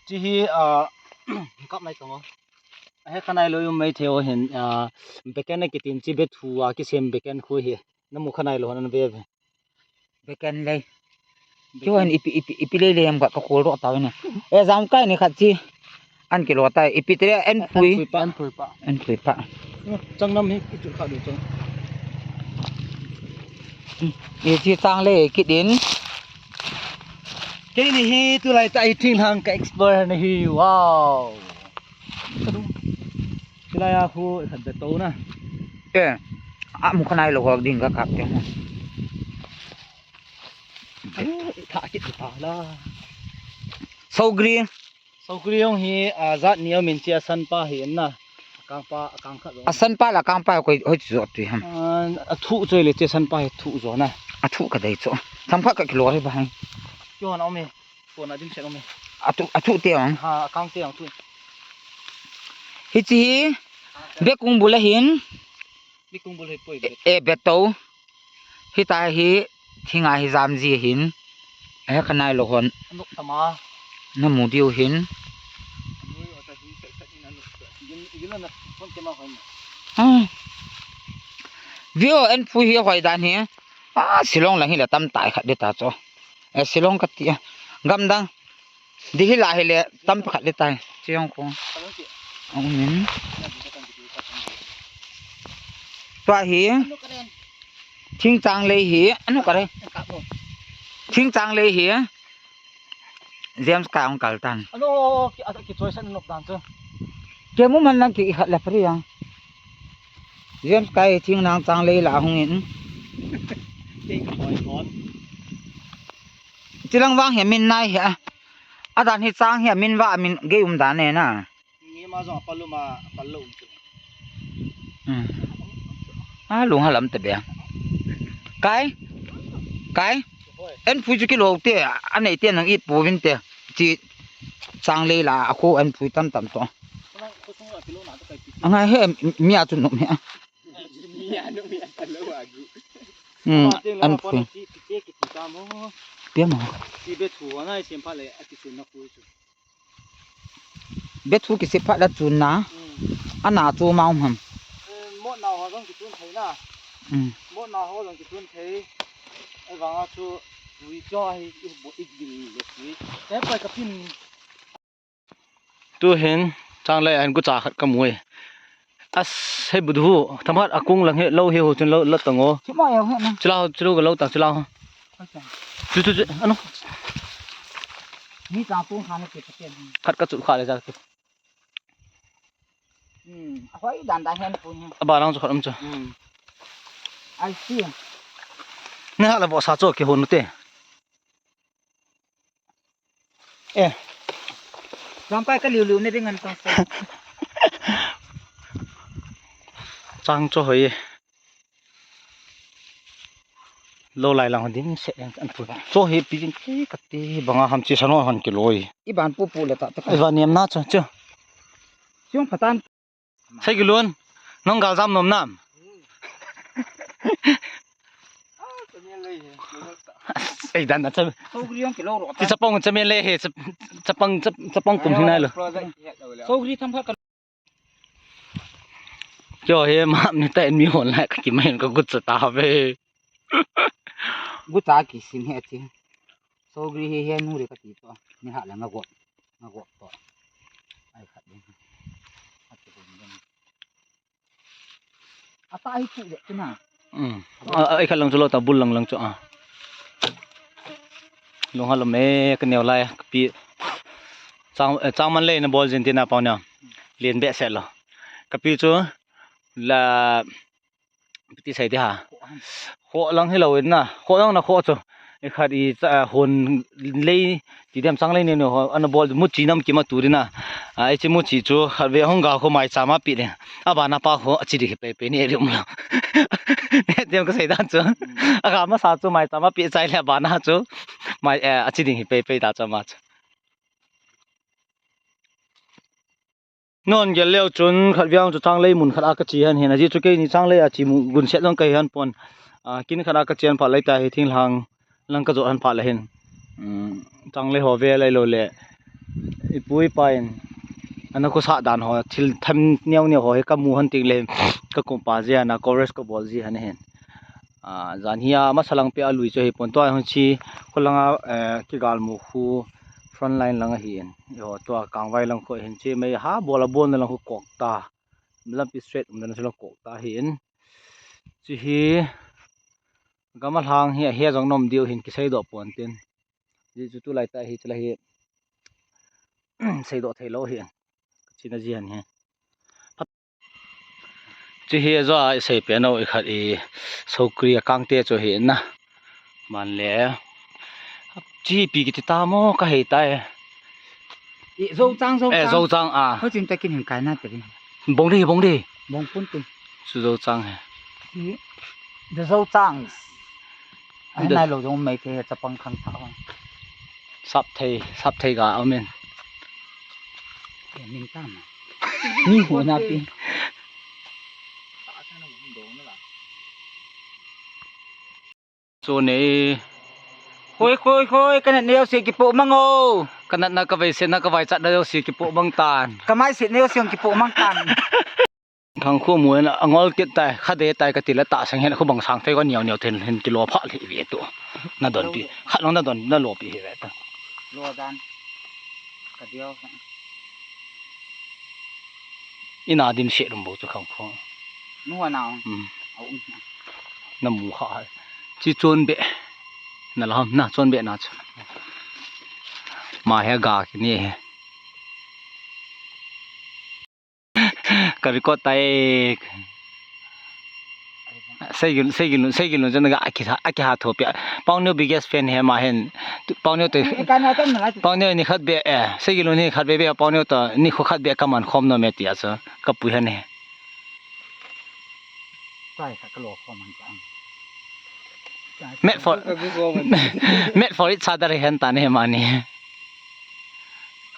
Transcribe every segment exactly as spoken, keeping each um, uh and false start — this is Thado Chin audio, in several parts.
Chi hi, a, kap mai tong o. A he khanai lo um mai thei o hin, a, beken a kitin chi bethu a kisem beken khu hi. Na mu khanai lo hon ve ve. Beken lei. Chu hin ipi, ipi, ipi lei lei am ka, ka khol ro ta ni. E jam kai ni khat chi. An kilo ta, ipi te an pui. An pui pa. An pui pa. Chang nam hi kichu kha du chang. E chi chang lei kidin. Keini hi tulai ta i thinglhang ka explore na hi, wow. Tulai a khu khat be to na. E, a mu khanai lo ho ding ka kap te. Tha kit ta la. Sogri. Sogri jong hi, a, jat ni a min chi a san pa hi en na. A kang pa, a kang khat jong. A san pa la kang pa koi hoi chu tu ham. A, a thu choi le che san pa hi thu jo na. A thu ka dei chu. Tham khat ka kilo ri ba hai. Kyo na ome. Ko na dim se ome. A thu, a thu te ang. Ha, a kang te ang thu. Hi chi hi. Be kung bul a hin. Be kung bul hi poi. E, be to. Hita hi thinga hi jam ji hin. He khanai lo hon. Anuk tama. Na mu diu hin. Anui ota hi sa sa in anuk. Gin, gin na phone tema hon. Ah. View an pui hi hoi dan hi. Ah, Shillong lang hi la tam tai khat de ta cho. E, Shillong ka ti a. Gam dang. Di hi la hi le tam khat le tai. Chiang ko. Ang min. Tua hi. Thing chang lei hi. Anu kare. Thing chang lei hi. James ka ang kal tan. Anu ki, ki choice anu dan chu. Ke mu man lang ki khat le pri yang. James kai thing nang chang lei la hung in. Thing koi kon. Chilang vang hi min nai hi a. Adan hi chang hi min va min ge um dan ne na. Ngi ma jong apal um a, apal lo um chu. Hmm. A lung halam te be. Kai. Kai. Hoi. An pui chu kilo te, anei te nang it pu vin te. Chi chang lei la a khu an pui tam tam to. Nang khu sung la kilo na to kai pi. Angai he mi a chu nom he. Mi a nom mi a ta lo a gu. Hmm. An pui. Chi, chi, chi, chi ta mo. Pia mo. Chi be thu na sem pha le a chi chu na khu chu. Be thu kisem phat la chun na. Hmm. Ana chu ma um ham. Eh, mo na ho jong kichun thei na. Hmm. Mo na ho jong kichun thei. Ai vang a chu tui cho hi i bo i gil le tui. Te pai ka pin. Tu hin chang lei an gucha khat ka mu e. As, he budhu, thamat akung lang he lo he ho chun lo la tang o. Chi mo yo he na. Chila ho, chilo ka lo tang chila ho. Chu, chu, chu, anu. Mi chang tung khan ke paten. Khat ka chu kha le ja ke. Hmm, hoi dan dan hen pu ni. Aba lang chu khat um chu. Hmm. I see. Ne ha la bo sa chu ke hon te. Eh. Lampai ka liu liu ne ding an tang sa. Chang chu hoi. Lo lai lang dim se an pu. Cho hi pi jing ki ka ti banga ham chi sano han ki loi. I ban pu pu le ta ta. I ban niam na cho cho. Chiong phatan. Sai ki lun. Nong gal jam nom nam. Ei dan na cha. Sogri jong ki lo ro. Ti chapang cha me le he cha, chapang cha, chapang kum hi nai lo. Sogri tham kha. Cho he ma mi ta en mi hon lai ka ki mai ka gut cha ta ve. Gut cha ki sim he ti. Sogri he he nu re ka ti to. Ni ha la nga got. Nga got to. Ai khat ding. Khat ding. Ata hi chu le chu na. Um. A, ai khat lang chu lo ta bul lang lang chu a. Lung ha lo me ka neo lai ka pi. Chang, eh, chang man le na bol jin ti na pau na. Lien be se lo. Ka pi chu la Piti sai te ha. Kho lang hi lo in na. Kho lang na kho chu. I khat i cha, hon lei ti dem chang lei ne no ho. Ana bol mu chi nam ki ma tu ri na. A, i chi mu chi chu khat ve hong ga kho mai cha ma pi le. A ba na pa kho a chi di pe pe ni e ri um lo. Ne dem ka sai dan chu. A ga ma sa chu mai cha ma pi chai le a ba na chu. Mai, eh, a chi ding hi pe pe ta cha ma chu. Non gel leo chun khat viang chu changlei mun khat a ka chi han hin, aji chu keini changlei a chi mu gun set jong ka hi han pon. A, kin khat a ka chi han pha lai ta hi thinglhang lang ka jot han pha la hin. Um, changlei ho ve lai lo le. Ipu ipa in ana khosah dan ho, thil them neo neo ho hi kamu hon tengle, kakom pa jeh a na, coverage kabol jeh a na hin. Ah, jan hi a masa lang peh a lui chu hipon, tua hung chi, kholanga, eh, kigal mu khu front line lang ahin. Eiho tua kangvai lang khu hin chi, mei ha bol a bolna lang khu kok ta. Lampi straight umna chu lang kok ta hin. Chu hi gam a lhang hi ahe jong nom diu hin kiseidoh pon tin. Ji chu tulai ta hi chula hi seidoh thei lou hi. China ji han hi. Chu hi ajo a isei pen u ikhat i sokri a kangte chu hi na. Man le. Chi pi kiti ta mo ka hei ta e. I zo chang, zo Eh, chang. Zo chang a. Ho chin ta kin hin kai na te ri. Bong di, bong di. Bong pun ti. Chu zo chang he. I, the zo chang. Ai, the nai lo jong mai the chapang khang tha. Sap thei, sap thei ga amen. Ke min ta ma. Ni ho na pi. Chu nei. Khoi, khoi, khoi, ka natna jouse kipoh mang o. Ka natna, ka veisetna, ka vaichatna jouse kipoh mang tan. Ka maisetna jouse kipoh mang tan. Khangkhu mun a ngol kit tai, kha de tai ka ti le, tahsang hin khu bang sang thei ko, niau niau thei hin kilo pha lhi ve tu. Na don pi, khat long na don, na lo pi hi ve ta. Lo dan. Ka diau. Ina dim se lum bo chu khangkhu. Nu na. Hmm. Au. Na mu kha. Chi chon be. Na lam na chon be na chu. Ma he ga ki ni he. Ka record tai. Seigin, seigin, seigin lun jan ga aki ha, aki ha tho pia. Pauneo biggest fan he ma hin. Pauneo te. Pauneo ni khat be eh. Seigin lun ni khat be be Pauneo to ni khu khat be ka man khom nom e tia chu. Ka pui han he. Made for, made for each other hen ta ne mani.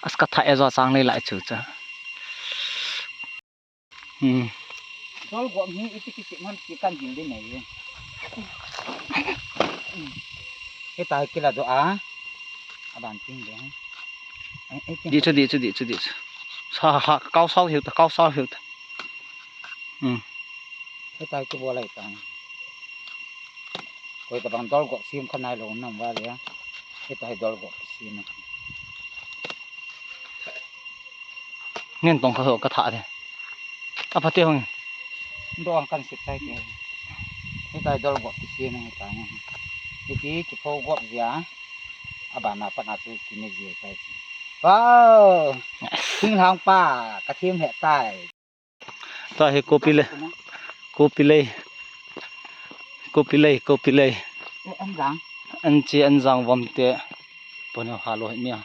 As ka tha e jo chang le lai chu cha. Hmm. Dol gom hi iti kisi man ki kan hin de nei. He ta kila do a. Aban ting de. Di chu, di chu, di chu, di chu. Sa ha, kau sau hiu ta, kau sau hiu ta. Hmm. Hitai chu bolai ta. Koi tabang dol gok sim kha nai lo nam va le. Hitai dol gok sim. Ngen tong kha ho ka tha de. Apa te hong. Dong kan sit tai te. Hitai dol gok sim hitai. Hiti ki pho gok zia. Abana pa na chu ki ne zia tai. Wow. Thing lang pa ka thim he tai. Tua hi kopi le, kopi lei, kopi lei, kopi lei. An chi an jang vom te. Pon ha lo hi mia.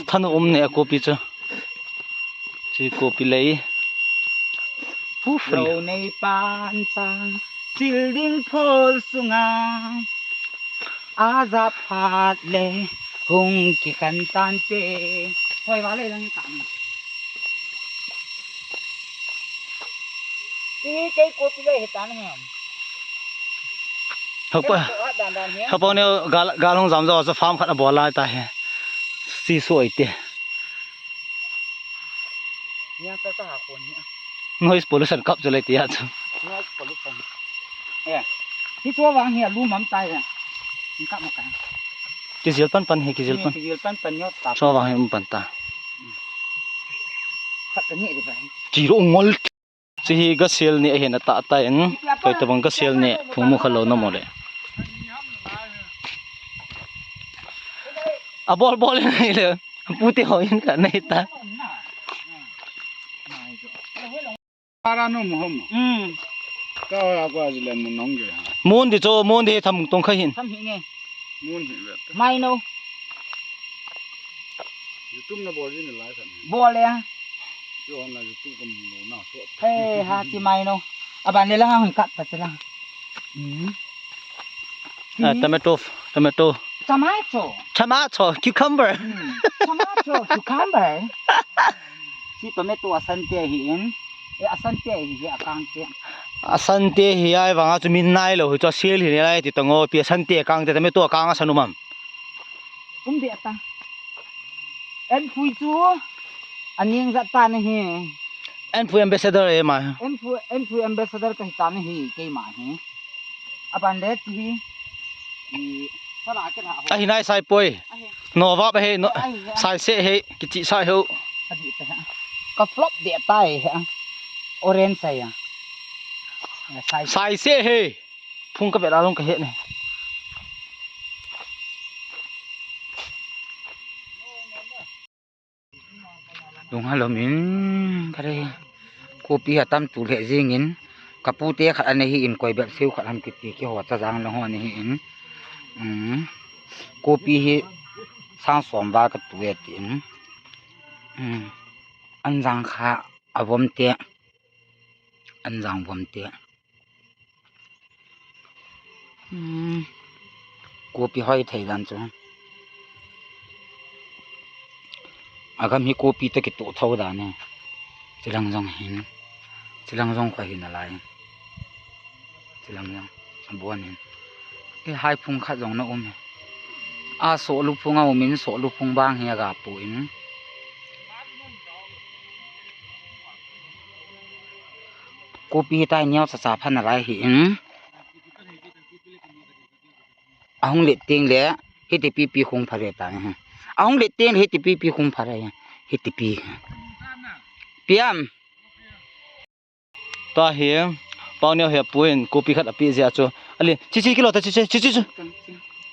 Thanu um ne kopi chu. Chi kopi lei. Uf. Lo nei pan chang. Chil ding phol sunga. Aja phat le hung ki kan tan te. Hoi va le lang kan. Ti kei kopi le he tan he. Hapa. Hapa ne gal, gal hung jam jo farm khat a bol lai ta he. Si so ite. Nia cha cha ha khon ni. Noise pollution kap chu le tia chu. Noise pollution. Eh. Hi chu vang hi a lu mam tai he. Ni kap ma ka. Ki jil pan pan he, ki jil pan. Ki jil pan pan yo ta. Chu vang hi um pan ta. Khat ka ni de ba. Chi ro ngol. Chi hi gasel ni ahin ata ta in. Koi tabang gasel ni phung mu kha lo na mo le. A bol bol ni le. Pute ho in ka nei ta. Para no mo hom. Hmm. Ka wa ko ajilen mo nong ge. Mon di cho, mon di tham tong kha hin. Tham hi nge. Mon hi ve. Mai no. YouTube na bol ni lai san. Bol le. Yo na YouTube kam lo na so. He ha chi mai no. Aban le la hang kat ta la. Hmm. Ah, tomato, tomato. Tomato. Tomato, cucumber. Hmm. Tomato, cucumber. Si tomato asante hi in. E asante hi hi akang te. Asante hi ai vanga chu min nai lo hi chu sel hi lai ti tongo pi asante kang te tomato kang asan um am. Um de ata. Enphui chu aning jat tan ahi. Enphui ambassador e ma. Enphui, Enphui ambassador kahi tan ahi, keima hi. Aban le ti hi. I, sala ke tha ho. Ahi nai sai poi. Ahi. No va ba he, no. Ahi, ahi. Sai se he, kichi sai ho. Adi ta ha. Ka flop de tai ha. Orange sai ya. Sai. Sai se he. Phung ka bel a long ka he ne. Lung halom in, kare. Kopi ha tam tu le jing in. Ka pu te khat ana hi in koi bep siu khat ham kiti ki ho cha jang long ho ni hi in. Um, kopi hi sang som va ka tu e ti in. Um, an jang kha a vom te. An jang vom te. Hmm. Kopi hoi thei dan chu. Agam hi kopi to kito tho dan e. Chilang jong hin. Chilang jong kho hin alai. Chilang jong. Abuan hin. Kei hai phung khat jong na um e. A soh lu phung a um in soh lu phung bang hi aga pu in. Kopi tai neo cha cha phan alai hi in. Ahung let teng le, hiti pipi khung phare ta ni. Ahung let teng le, hiti pipi khung phare. Hiti pi. Piam. Ta hi, pau neo he puin, kopi khat api jia chu. Ali, chi chi kilo ta chi chi, chi chi chu.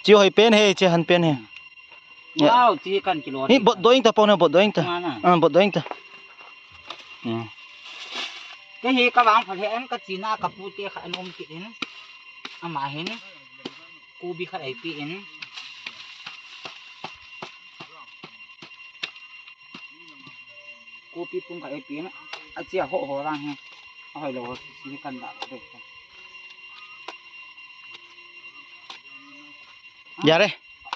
Chi hoi pen he, chi han pen he. Ya. Wow, chi kan kilo. Hi bot doing ta pau neo bot doing ta. Mana. Ah, bot doing ta. Hmm. Kei hi ka vang phat he an ka china ka pu te kha an um kit in. Ama hin. Kopi khat ai pi in. Kopi pung khat ai pi in. A chia ho ho lang hi. A hoi lo ho si kan da lo de. Ya re.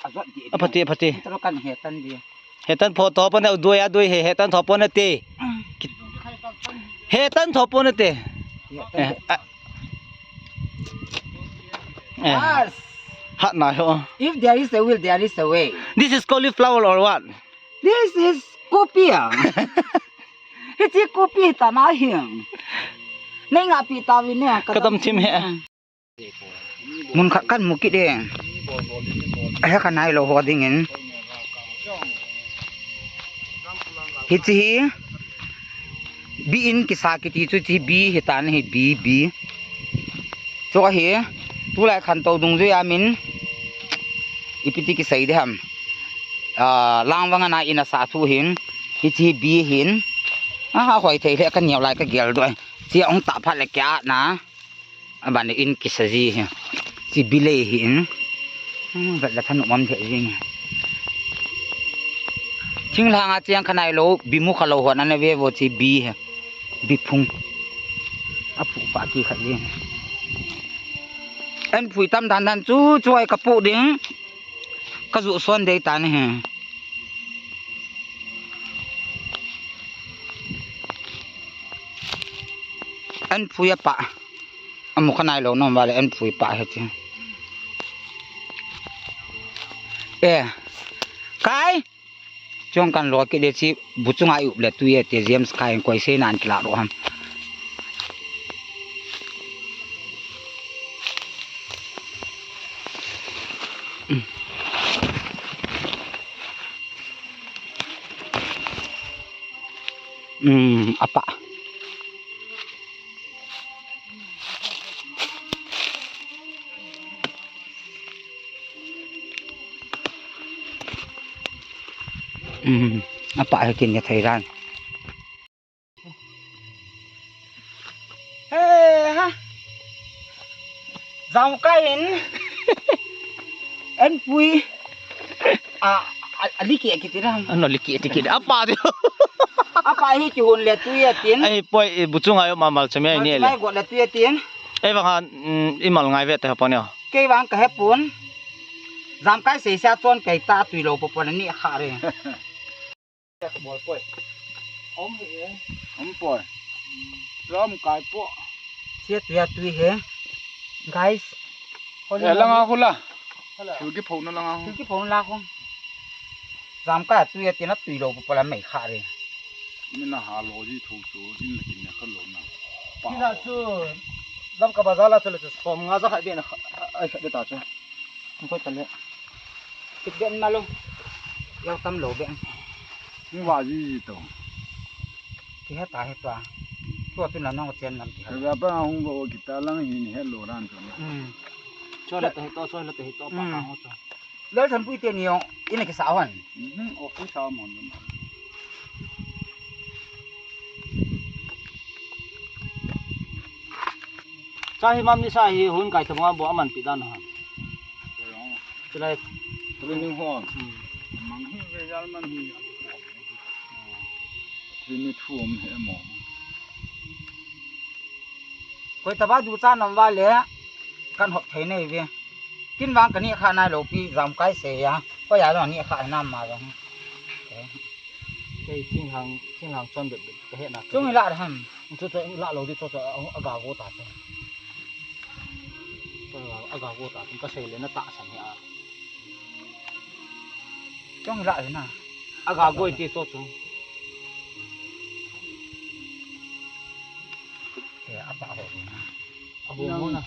A jot di. A phati, a phati. Tro kan he tan di. He tan pho to pon doi a doi he, he tan tho pon te. He tan tho pon te. He tan. Eh, a. Eh. Yes. Hat na ho. If there is a will, there is a way. This is cauliflower or what? This is kopi a. Hichi kopi ta na hi. Nei nga pi ta vi ne. Ka dam thim he. Mun khat kan mu kit e. He ka nai lo ho ding in. Hichi hi. Bi in kisa kiti chu chi bi hi tan hi bi bi. Chu hi. Tulai khan to dungjui a min. Ipi ti kisei de ham. Ah, lang vang ana in a sa thu hin. Hichi bi hin. A ha hoi thei le ka neo lai ka gel do. Chi ong ta phat le kya na. Aban in kisa ji hi. Chi bi lei hi in. Hmm, vet la than um the jing. Thinglhang a chiang kha nai lo, bi mu kha lo hon ana ve vo chi bi hi. Bi phung. A phu pa ki kha jing. An phui tam dan dan chu chu ai ka pu ding. Ka ju son dei ta ni hi. An phui a pa. Amu kha nai lo nom vale an phui pa he ti. Eh. Kai. Chong kan lo kit de chi bu chunga i up le tui e te James Kai koi se nan kila ro ham. Um, apa. Um, apa he kin ya thai ran. He ha. Jam kai in. An pui. A, a, a liki a kiti ram. Ano liki a kiti. Apa di. Apa hi ki hun le tui a tin. Ai poi, eh, bu chunga yo mamal chami ai ne le. Go le tui a tin. Ei vang ha, mm, i mal ngai ve te ha pon yo. Kei vang ka he pon. Jam kai sei sa chon kai ta tui lo po pon ni kha re. Bol poi. Om hi e. Om poi. Rom kai po. Sia tui a tui he. Guys. Eh, langa hula. Hala. Thil kiphona langa hu. Thil kiphona la hu. Tam ka tu ya tina tui lo pa la mai kha re. Mina ha lo ji thu chu, jin la kin ya kha lo na. Pa. Tina chu, lam ka bazar la chu le chu som nga za kha be na kha, ai kha be ta chu. Ko ta le. Kit be ma lo. Yau tam lo be. Ni wa ji ji to. Ki he ta he to. Tua tu na nong chen nam ki he. Ka ba hung bo ki ta lang hin he lo ran chu. Hmm. Cho le ta he to, cho le ta he to, pa ka ho cho. Lal Thanpui te ni jong, ina kisa hon. Mhm, office a mon. Cha hi mam ni sa hi hun kai thum nga bo aman pi dan ha. Chulai. Training hall. Hmm. Mang hi ve jal man hi. Training thu um he mo. Koi taba ducha nam va le, kan hop thei nei ve. Kin vang ka ni kha nai lo pi, jam kai se ya. Ko ya lo ni kha na ma lo. Kei thinghang, thinghang chon bet bet ka he na. Chung la ham. Chu chu la lo di chu chu a ga go ta chu. Chu a ga go ta chu ka sei le na ta san ya. Chung la na. A ga go ti chu chu. Ke a pa ho na. A bu mo na.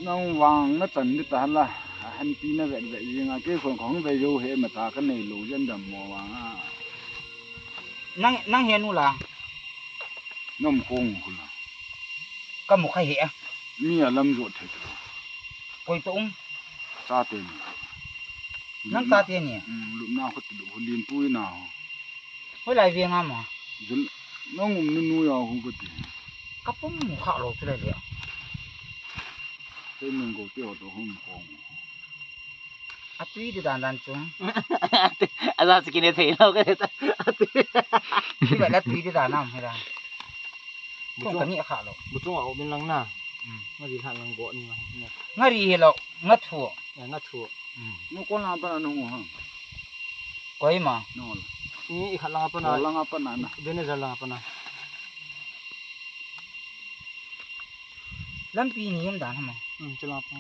Nang vang na chan di ta la. A han pi na vet vet jing a ke khon khong ve yo he ma ta ka nei lo jen dam mo vang a. Nang, nang he nu la. Nom khong khu la. Ka mu kha he a. Mi a lam jo the. Koi to um. Cha te ni. Nang cha te ni. Mm, lu na khu tu lu lin pui na. Hoi lai ve nga ma. Jul, nang um nu nu ya hu ko ti. Ka pum mu kha lo tu le le. Te nung ko te ho to hum ko. A tui di dan dan chung. A za chi kine thei lo ka ta. A tui. Ki ba la tui di dan nam he la. Chung ka ni kha lo. Bu chung a o min lang na. Mm. Ma di kha lang go ni ma. Nga ri he lo, nga thu. Ya, nga thu. Mm. Nu ko na pa na nu ha. Koi ma. No. Ni i kha lang pa na. Ko lang pa na na. Venezuela lang pa na. Lampi ni yam dan hama. Hmm, chu lampi.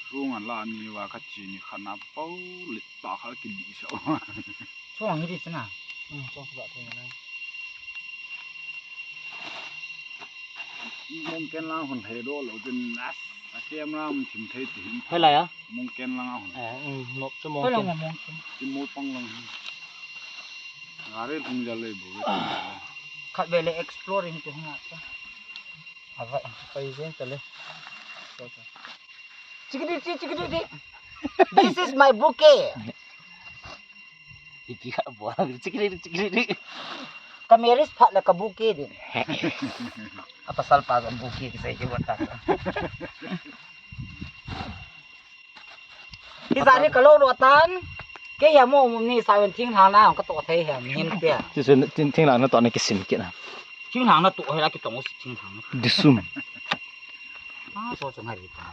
Sunga la ni va ka chi ni khana pau le ta kha ki li sa. Chuang hi di chana. Hmm, chuang ba thei na. Mong ken lang hon he do lo chen as. A camera um thim thei ti hin. Helai a? Mong ken lang a hon. Eh, um, nop chu mong ken. Helai mong ken. Ti mo pang lang hin. Gari thung jal le bu. Khat ve le exploring ti hung a. Ava, pai jen ta le. Chikidi, chi, chikidi, di. This is my bouquet. Ipi kha bo, chikidi, chikidi. Ka marriage phat le ka bouquet din. A pasal pa jong bouquet kisei ti bata. Hi sa ni ka lo ro tan. Ke ya mo ni sa wen thing hang na ka to thei he min te. Ti sen thing, thing lang na to na kisim kit na. Thing hang na to he la ki tong si thing hang. Disum. Ah, so so ngai ri ta.